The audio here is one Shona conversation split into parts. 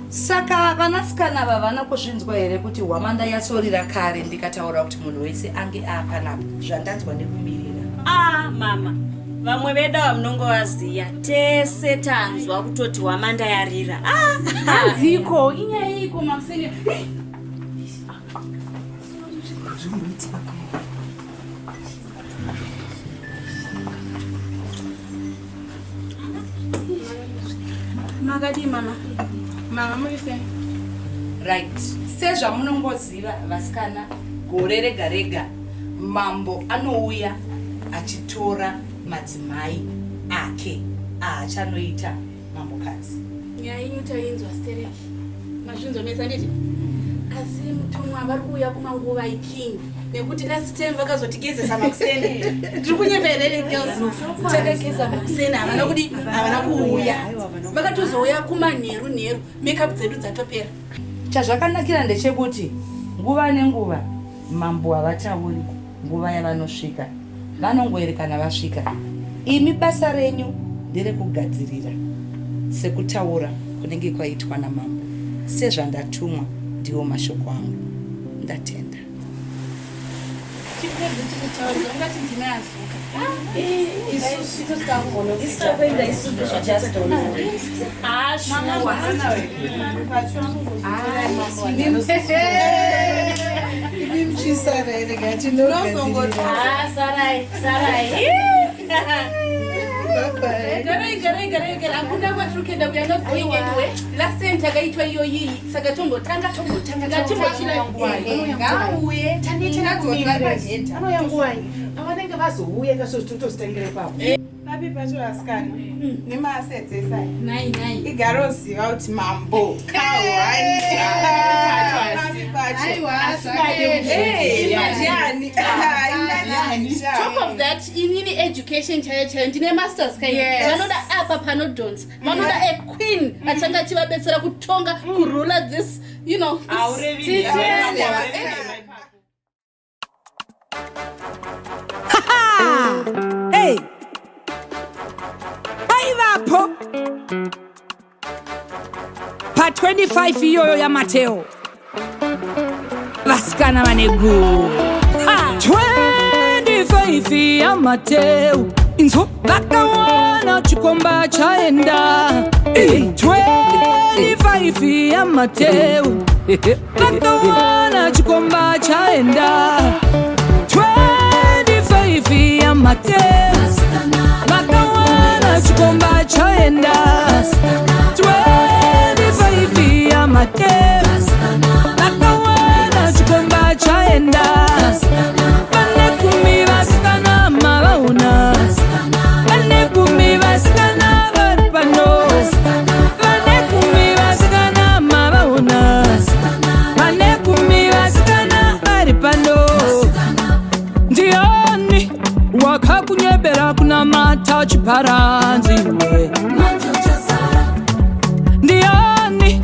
Saka vanasikana ava vana kuzvinzwa here kuti hwamanda yasorira kare ndikataura kuti munhu wese ange aapanapa zvandanzwa nekumirira. Ah mama, vamwe vedu ava munongovaziya tese tanzwa kutoti hwamanda yarira. Ah, hanziko inyaya yeiko makuseni? Zvimboitika Makadii mama? Mama muri sei? Right. Sezvamunongoziva vasikana, gore rega rega mambo anouya achitora madzimai ake aachanoita mambokadzi. Nyaya yenyu tainzwa stereki. Mazvinzwa mese handiti? Asi mutumwa vari kuuya kumanguva iking nekuti last time vakazotigezesa makuseni. Ndiri kunyepa here girls? Takageza makuseni havana kudi havana kuuya. Vakatozouya kumanheru nheru makeup dzedu dzatopera. Chazvakanakira ndechekuti nguva nenguva mambo havatauri nguva yavanosvika vanongoerekana vasvika. Imi basa renyu nderekugadzirira sekutaura kunenge kwaitwa namambo sezvandatumwa ndiwo mashoko angu. Ndatenda. Garai garai garai garai hakuna kwatiri kuenda we are not going anywhere. Last time takaitwa iyoyi saka tombotanga tombotanga ngatimbochira Ngauye Anouya nguwai pavanenge vazouya kasozvitotozitangire ipapo. Papi pacho vasikana nemaasetsesa Nai nai. igaroziva kuti mambo kawani papi pacho. Aiwa Ndiani? Talk of that, inini education chaiyo chaiyo ndine masters kai vanoda apa panodhonza vanoda a queen achanga achivabetsera kutonga kurula this you know this- Hey! Aivapo pa25 iyoyo yaMateo vasikana vane guu 25 yaMateo inzo vakawana chikomba chaenda 25 yaMateo vakawana chikomba chaenda 25 yaMateo vakawana chikomba chaenda 25 yaMateo vakawana chikomba chaenda vane gumi vasikana mavaona vane gumi vasikana vari pano vane gumi vasikana mavaona vane gumi vasikana vari pano. Ndiani wakakunyebera kunamata chiparanziwe? Ndiani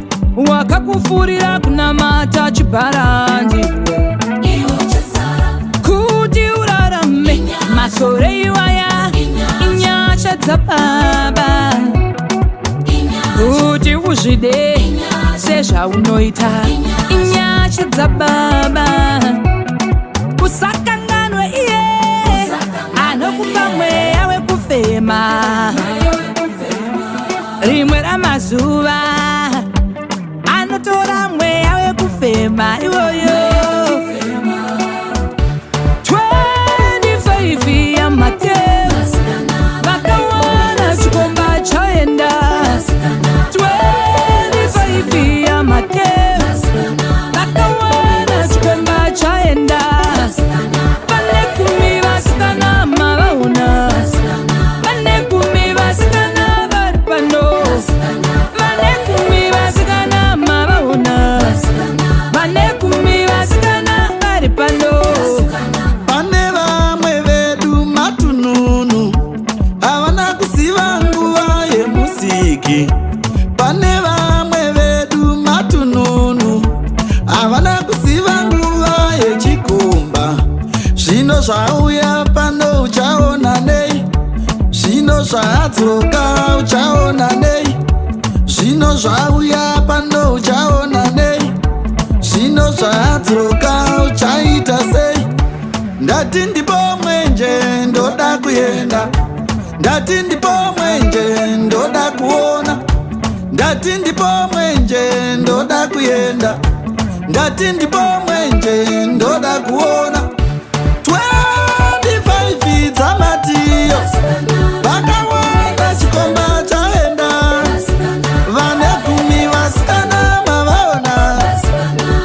wakakufurira kunamata chiparanziwe kuti urarame makore iwaya? Inyasha dzababa kuti uzvide sezvaunoita. Inyasha dzababa. Usakanganwe iye anokupa mweya wekufema. Rimwe ramazuva anotora mweya wekufema iwoyo. 25 yaMateo vakawana chikomba chaenda 25 yaMateo vakawana chikomba chaenda vane gumi vasikana mavaona vane gumi vasikana vari pano vane gumi vasikana mavaona vane gumi vasikana vari pano. Pane vamwe vedu matununu havana kuziva nguva yemusiki. Pane vamwe vedu matununu havana kuziva nguva yechikomba. Zvino zvauya pano uchaona nei? Zvino zvaadzoka uchaona nei? Zvino Zvino zvauya pano, uchaona nei? Zvino zvaadzoka, uchaita sei? Ndati ndipo mwenje, ndoda kuenda. Ndati ndipo mwenje, ndoda kuona. Ndati ndipo mwenje, ndoda kuenda. Ndati ndipo mwenje, ndoda kuona. 25 dzamatiyo vakawanda, chikomba chaenda. Vane 10 vasikana mavaona,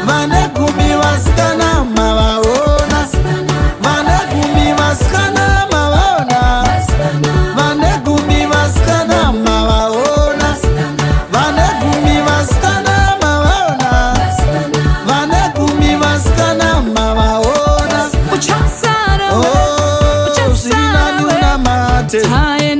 vane 10 vasikana mavaona, vane 10 vasikana mavaona, vane 10 vasikana mavaona, vane 10 vasikana mavaona, vane 10 vasikana mavaona. Uchasara. Oh, zvinani unamate. Taenda.